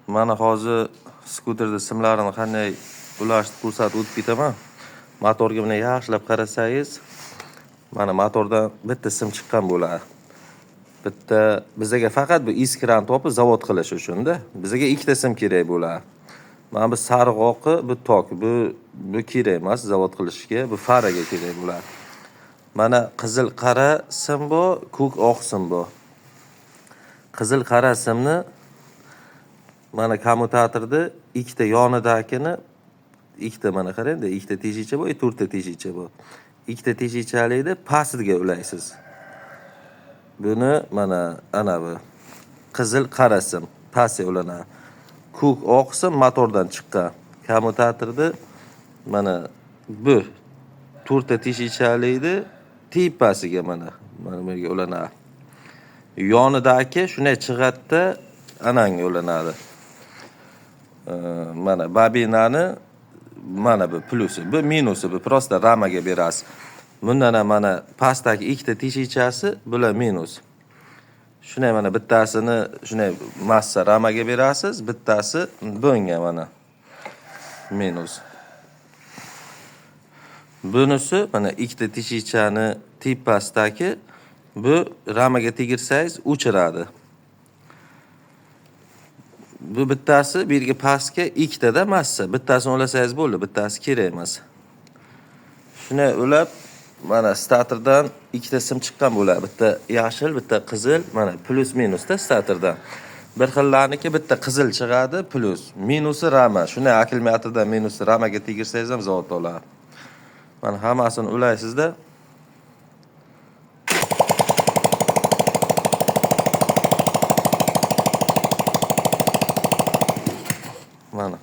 Mana hozir skuterda simlarini qanday ulashni ko'rsatib o'tib ketaman. Motorga bunday yaxshilab qarasangiz, mana motordan bitta sim chiqqan bo'ladi. Bitta bizaga faqat bu iskrani topib zavod qilish uchun-da. Bizaga ikkita sim kerak bo'ladi. Mana bu sariq oqi, bu tok, bu kerak emas zavod qilishga, bu faraga kerak bo'ladi. Mana qizil qara sim bu, ko'k oq sim bu. Qizil qara simni mana kommutatorda ikkita yonidagini, ikkita mana qarang-da, ikkita teshikcha bor, to'rtta teshikcha bor. Ikkita teshikchalikni pastiga ulaysiz. Buni mana ana bu qizil qara sim pastga ulanadi. Ko'k oq sim motordan chiqqan. Kommutatorda mana bu to'rtta teshikchalikni tepasiga mana bu yerga ulanadi. Yonidagi shunday chig'atda ananga ulanadi. Mana bobinani mana bu plusi, bu minusi, bu prosta ramaga berasiz. Bundan ham mana pastdagi ikkita teshikchasi bular minus. Shunday mana bittasini shunday massa ramaga berasiz, bittasi bunga mana minus. Bunisi mana ikkita teshikchani tepasidagi bu ramaga tegirsangiz o'chiradi. Bu bittasi bu yerga pastga ikkitada massa, bittasini ulasangiz bo'ldi, bittasi kerak emas. Shunday ulab mana statordan ikkita sim chiqqan bo'ladi. Bitta yashil, bitta qizil, mana plus minusda statordan. Bir xillarniki bitta qizil chiqadi, plus, minusi rama. Shunday akkumulyatordan minusi ramaga tegirsangiz ham zavod oladi. Mana hammasini ulaysizda. Mana